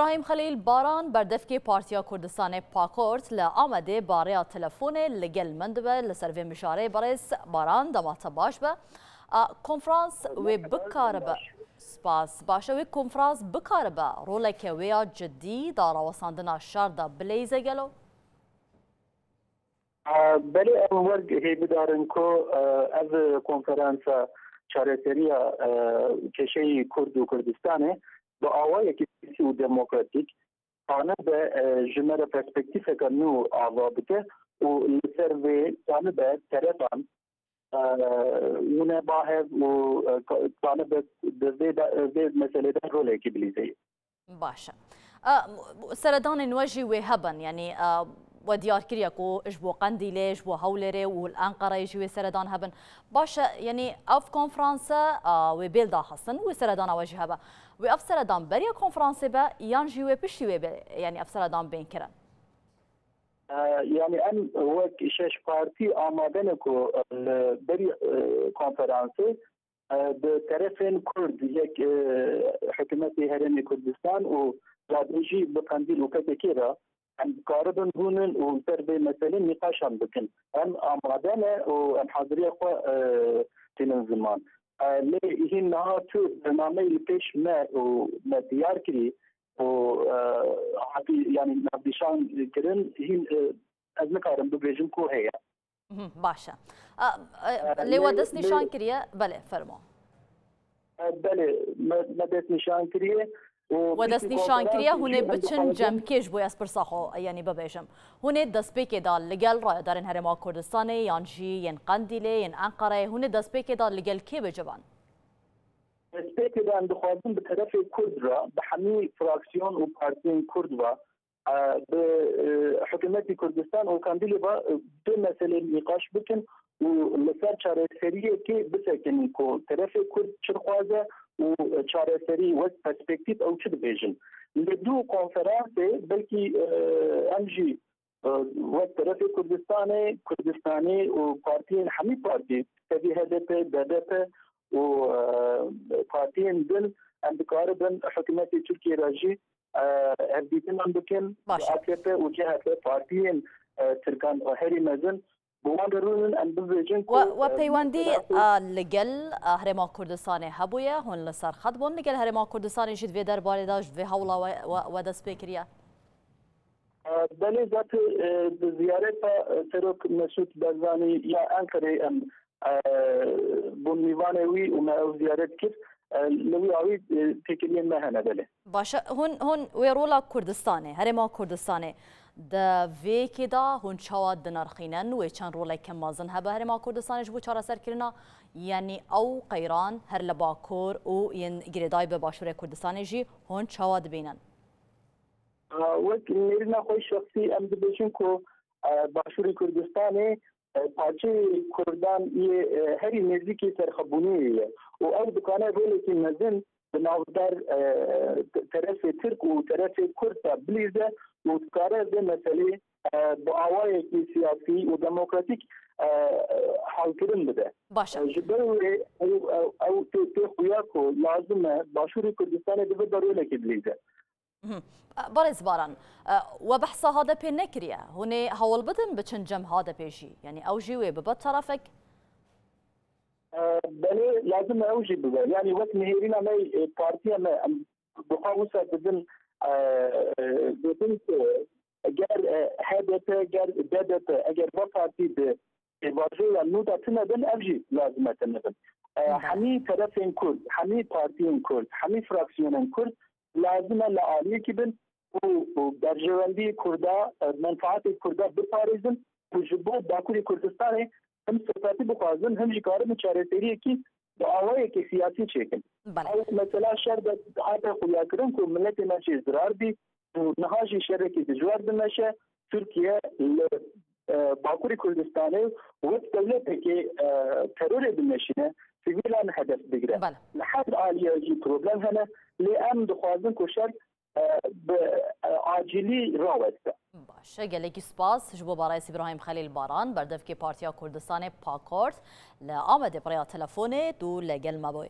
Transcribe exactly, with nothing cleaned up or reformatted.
Îbrahîm Xelîl Baran, berdevkê Partiya Kurdistanê PAKORT li Amedê barêya telefonê li gel min dibe. Li ser vê mijarê berêz Baran, dema te baş be. A, konferans wê bikaribe. Spas. Baş e, wê konferans bikaribe roleke wê ya cidî da rawestandina şer de bileyze gelo? Belê, em wer hêvîdar in ku, e, ev konferansa çareseriya, e, kêşeyî Kurd û Kurdistanê bi awayekî siyasî û demokratîk tanibe, e, ji me re perspektîfeke nû ava bike û li ser vê tanibe terefan, e, hûne ba hev û, e, ka-, tanibe di vê de, vê meselê de rolekî bilîzeyê. Baş e. E, seredanên we jî wê hebin, yanî, e, we diyar kiriye ku ji bo Qendîlê, ji bo Hewlêrê û li Enqereyê jî wê seredan hebin. Baş e, yanî ev konferanse, e, wê bêl daxistin, wê seredana we jî hebe. Wê ev seredan beriya konferansê be yan jî wê piştî wê be, yanî ev seredan bên kirin? E, yanî em wek şeş partî amade ne ku, e, li berî, e, konferansê, e, bi terefên Kurd, yek, e, hikûmetê Herêmê Kurdistan û radê jî bi Qendîl û P K K re em dikaribin rûnin û li ser vê meselê nîqaşan bikin. Em amade ne û em haziriya xwe, e, tînin ziman. E, lê hîn niha tu bernameyê li pêş me û me diyar kirî û, e, hatî, yanî navnîşan kirin, hîn, e, ez nikarim bibêjim ku heye. Mhm, baş e. A, e, E, lê we lê, dest lê nîşan kiriye? Belê, fermo. E, belê, me, me dest nîşan kiriye. û We dest piştî nîşan kiriye, konferansê hûn ê jî em biçin dixwazin cem kê ji bo ez pirsa xwe, yanî bibêjim. Hûn ê destpêkê de li gel rayedarên Herêma Kurdistanê yan jî yên Qendîlê, yên Enqereyê, hûn ê destpêkê de li gel kê bicivan? Destpêkê de em dixwazin bi terefê Kurd re, bi hemî fraksiyon û partiyên Kurd ve, e, bi, e, hikûmetî Kurdistan û Qendîlê ve, e, vê meselê nîqaş bikin û li ser çareseriyekê bisekinin ku terefê Kurd çi dixwaze û çareserî wek perspektîf ew çi dibêjin. Li dû konferansê belkî, e, em jî, e, wek terefê Kurdistanê, Kurdistanê û partiyên hemî partî, tevî H D P, B D P û, e, partiyên din em dikaribin hikûmetê Tirkiyê re jî, e, hevdîtinan bikin. Baş e. A K P û C H P partiyên, e, Tirkan herî mezin, bi wan re rûnin em bibêjin ku, We, we e, peywendî, mesela, e, li gel, e, Herêma Kurdistanê hebûye, hûn li ser xet bûn, li gel Herêma Kurdistanê jî di vê derbarê de ji vê hewla we, we, we dest pê kiriye? E, belê, zaten, e, bi ziyareta, e, Serok Mesûd Barzanî ya Enqerê em, e, bûn mîvanê wî û me ew ziyaret kir. E, li wî awî, e, têkiliyên me hene, belê. Baş e, hûn, hûn wê rola Kurdistanê, Herêma Kurdistanê di vê yekê de hûn çawa dinirxînin? Wê çend roleke mezin hebe Herêma Kurdistanê ji bo çareserkirina, yanî ew qeyran her li Bakur û yên girêdayî bi Başûrê Kurdistanê jî hûn çawa dibînin? Wek nêrîna xwe şexsî em dibêjin ku, e, Başûrê Kurdistanê, e, parçeyê Kurdan yê, e, herî nêzîkî serxwebûniyê ye û ew dikare rolekî mezin di navber, e, te-, terefê Tirk û terefê Kurd de bilîze û dikare vê meselê, e, bi awayekî siyasî û demokratîk, e, e, halkirin bide. Baş e. E, ji ber wê ew, ew, ew tê, tê xuya ku lazim e Başûrê Kurdistanê di vir de rolekê bilîze. Mhm. Berêz Baran, e, we behsa H D P nekiriye. Hûn ê hewl bidin biçin cem H D P jî? Yanî ew jî wê bibe terefek? E, belê, lazim e ew jî bibe. Yanî wek nihêrîna me, e, partiya me, em bi xwe wisa dibin, e, e, dibin ku ger, e, H D P, ger B D P, eger va partî bi pêvajoya nû de tune bin, ev jî lazim e tune bin. E, Belê. Hemî terefên Kurd, hemî partiyên Kurd, hemî fraksiyonên Kurd lazim e li aliyekî bin û, û berjewendî Kurda, e, menfaatê Kurda biparêzin û ji bo Bakurê Kurdistanê him serpetî bixwazin, him jî karibin çareseriyekî bi awayekî siyasî çêkin. Belê. Ew mesela şer de hate xuyakirin ku miletê me jê zirar bî û niha jî şerekî dijwar dimeşe. Tirkiye li, e, Bakurê Kurdistanê wek dewletekê, e, terorê dimeşîne, sivîlan hedef digire. Belê. Li her aliyê jî problem hene, lê em dixwazin ku şer, e, bi, e, acîlî raweste. Baş e, gelekî spas ji bo Barayes Îbrahîm Xelîl Baran, berdevkê Partiya Kurdistanê PAKORT li Amedê bi rêya telefonê tu li gel me bûyî.